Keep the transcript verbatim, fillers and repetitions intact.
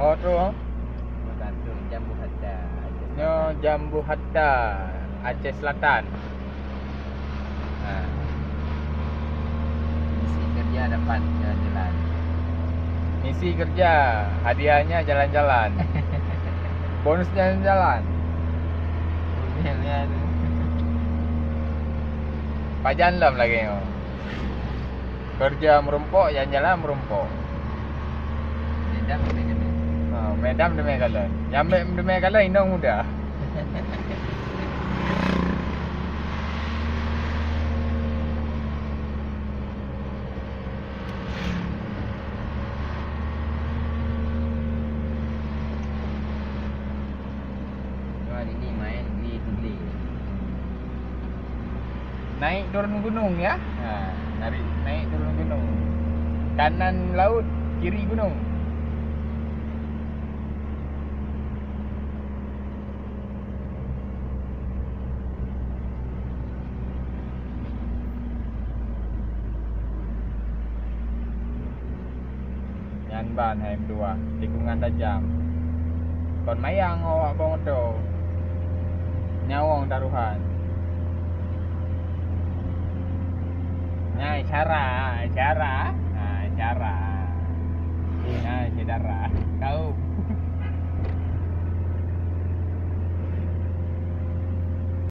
Oh, tu, oh. Bukan tu, Jambu Hatta, Aceh Selatan. Nyoe Jambu Hatta, Aceh Selatan. Ha. Misi kerja dapat jalan-jalan. Misi kerja, hadiahnya jalan-jalan. Bonus jalan-jalan. Bonus jalan. Pajan lom lagèe nyoe. Kerja meurumpok, jalan-jalan meurumpok. Medan meudeh-meudeh. Ha, Medan meudeh-meudeh kalon. Nyang bèk meudeh-meudeh kalon inong muda. Wah, ini main di Tubli. Naik turun gunung ya. Ha, narik, naik turun gunung. Kanan laut, kiri gunung. Nyan ban hai meutuah, tikungan tajam. Kon mayang awak bong oto. Nyawöng tarohan. Nyan cara, cara. Ha, cara. Nyan syedara. Kau